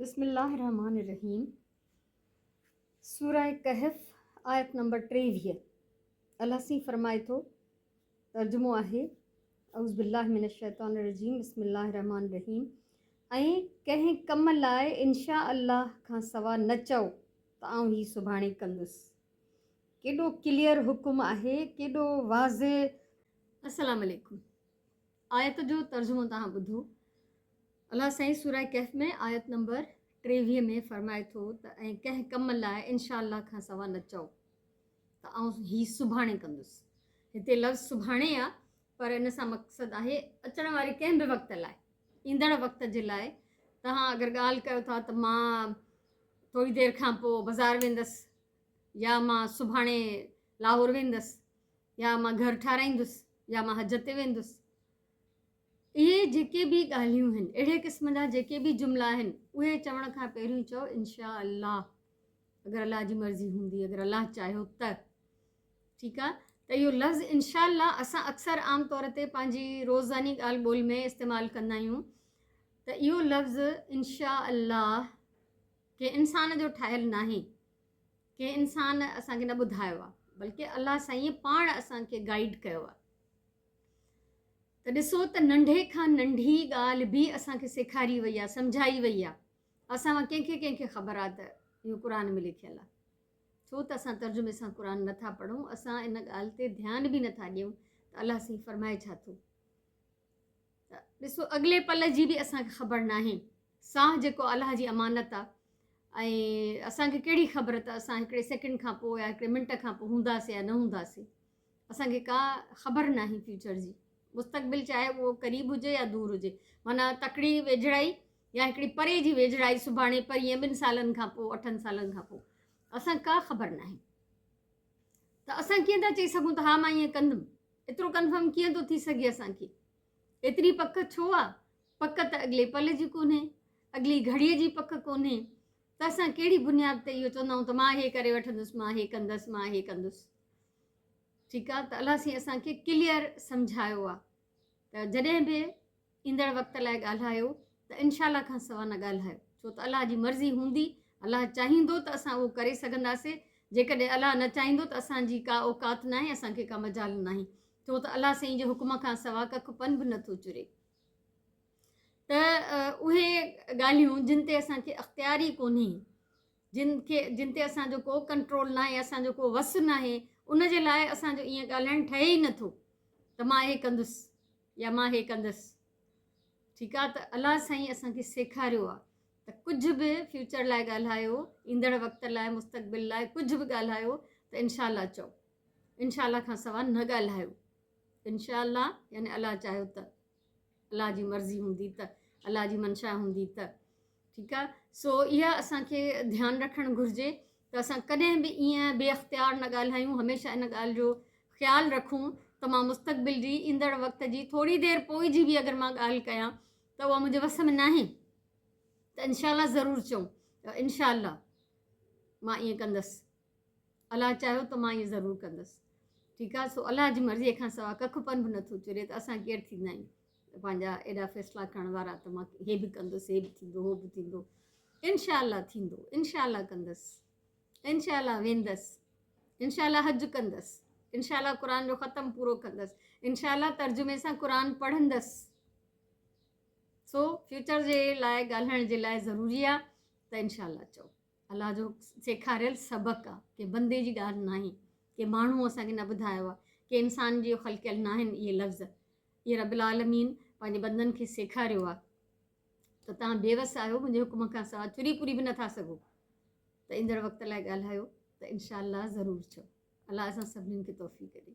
بسم الله الرحمٰن الرحيم سوره ڪهف آيت نمبر 23 الله سين فرمائي ٿو ترجمو آهي اعوذ بالله من الشيطان الرجيم بسم الله الرحمٰن الرحيم ۽ ڪنهن ڪم لاء انشاء الله کان سوا نه چئو ته آئون هي سڀاڻي ڪندس ڪيڏو ڪليئر حڪم آهي ڪيڏو واضح السلام عليڪم آيت جو ترجمو توهان ٻڌو الله سائين سوره ڪهف ۾ آيت نمبر 23 ۾ فرمائي ٿو ته ۽ ڪنهن ڪم لاء انشاء الله کان سوا نه چئو ته آئون هي سڀاڻي ڪندس. هتي لفظ سڀاڻي آ پر ان سان مقصد آهي اچڻ واري ڪنهن به وقت لاء، ايندڙ وقت جي لاء. توهان اگر ڳالهه ڪيو ٿا ته مان ٿوري دير کان پوء بازار ويندس يا مان سڀاڻي لاهور ويندس يا مان گهر ٺاراهيندس يا مان حج تي ويندس. اهي جيڪي به ڳالهيون هن، اهڙي قسم جا جيڪي به جملا آهن، اهي چوڻ کان پهريون چئو انشاء الله، اگر الله جي مرضي هوندي، اگر الله چاهيو ته. ٺيڪ آ ته اهو لفظ انشاء الله اسان اڪثر عام طور تي پنهنجي روزاني ڳالهه ٻولهه ۾ استعمال ڪندا آهيون ته اهو لفظ انشاء الله ڪنهن انسان جو ٺاهيل ناهي، ڪنهن انسان اسان کي نه ٻڌايو آ، بلڪه الله سائين پاڻ اسان کي گائيڊ ڪيو آ. ته ڏسو ته ننڍي کان ننڍي ڳالهه به اسان کي سيکاري وئي آهي، سمجهائي وئي آهي. اسان مان ڪنهن کي ڪنهن کي خبر آهي ته اهو قرآن ۾ لکيل آهي؟ ڇو ته اسان ترجمي سان قرآن نه ٿا پڙهون، اسان ان ڳالهه تي ڌيان به نه ٿا ڏيون ته الله سائين فرمائي ڇا ٿو. ته ڏسو اڳلي پل جي به اسان کي خبر ناهي. ساهه جيڪو الله جي امانت آهي ۽ اسان کي ڪهڙي خبر ته اسان هڪڙي سيڪنڊ کان پوء يا هڪڙي منٽ کان پوء هونداسين يا نه هونداسين. اسان کي ڪا خبر ناهي فيوچر جي مستقبل چاهي اهو قريب هجي يا دور هجي معنيٰ تڪڙي ويجهڙائي يا هڪڙي پري جي ويجهڙائي سڀاڻي پرينء ٻن سالن کان پوء اٺن سالن کان پوء اسان ڪا خبر ناهي ته اسان ڪيئن ٿا چئي سگهون ته ها مان ائين ڪندم ايترو ڪنفرم ڪيئن ٿو ٿي سگهي اسان کي ايتري پڪ ڇو آ پڪ ته اڳلي پل جي ڪونهي اڳلي گهڙيء جي پڪ ڪونهي ته اسان ڪهڙي بنياد تي اهو چوندا آهيون ته مان هي ڪري وٺندس مان هي ڪندس مان هي ڪندس ٺيڪ آ ته الله سائين اسان کي ڪليئر سمجهايو آ ته جڏهن به ايندڙ وقت لاء ڳالهايو ته انشاء الله کان سوا نه ڳالهايو ڇو ته الله جي مرضي هوندي الله چاهيندو ته اسان اهو ڪري سگهنداسي جيڪڏهن الله نه چاهيندو ته اسان جي ڪا اوقات ناهي اسان کي ڪا مجال ناهي ڇو ته الله سائين جي حڪم کان سوا ڪک پن به نٿو چري ته اهي ڳالهيون جن تي اسان کي اختيار ئي ڪونهي جن کي جن تي اسان جو ڪو ڪنٽرول ناهي اسان جو ڪو وس ناهي ان جي لاء اسان جو ائين ڳالهائڻ ٺهي ئي نٿو ته مان هي ڪندس يا مان هي ڪندس ٺيڪ آ ته الله سائين اسان کي سيکاريو آ ته ڪجهه به فيوچر لاء ڳالهايو ايندڙ وقت لاء مستقبل لاء ڪجهه به ڳالهايو ته انشاء الله چئو انشاء الله کان سوا نه ڳالهايو انشاء الله يعني الله چاهيو ته الله جي مرضي هوندي ته الله جي منشا هوندي ته ٺيڪ آ سو اها اسان کي ڌيان رکڻ گهرجي ته اسان ڪڏهن به ائين بي اختيار نه ڳالهايون هميشه ان ڳالهه جو خيال رکون ته مان مستقبل جي ايندڙ وقت جي ٿوري دير پوء جي به اگر مان ڳالهه ڪيان ته اها منهنجي وس ۾ ناهي ته انشاء الله ضرور چئون ته انشاء الله مان ائين ڪندس الله چاهيو ته مان ائين ضرور ڪندس ٺيڪ آ سو الله جي مرضي کان سوا ڪک پن به نٿو چري ته اسان ڪير ٿيندا آهيون پنهنجا ايڏا فيصلا ڪرڻ وارا ته مان هي به ڪندس هي به ٿيندو هو به ٿيندو انشاء الله ٿيندو انشاء الله ڪندس انشاء الله ويندس انشاء الله حج ڪندس انشاء الله قرآن جو ختم پورو ڪندس انشاء الله ترجمي سان قرآن پڙهندس سو فيوچر جي لاء ڳالهائڻ جي لاء ضروري آ ته انشاء الله چئو الله جو سيکاريل سبق آ ڪي بندي جي ڳالهه ناهي ڪي ماڻهو اسان کي نه ٻڌايو آ ڪي انسان جي خلقيل ناهن اهي لفظ اهي رب العالمين پنهنجي بندن کي سيکاريو آ ته توهان بيوس آهيو منهنجي حڪم کان سوا چري پوري به نٿا سگهو ته ايندڙ وقت لاء ڳالهايو ته انشاء الله ضرور چئو الله اسان سڀني کي توفيق ڏي.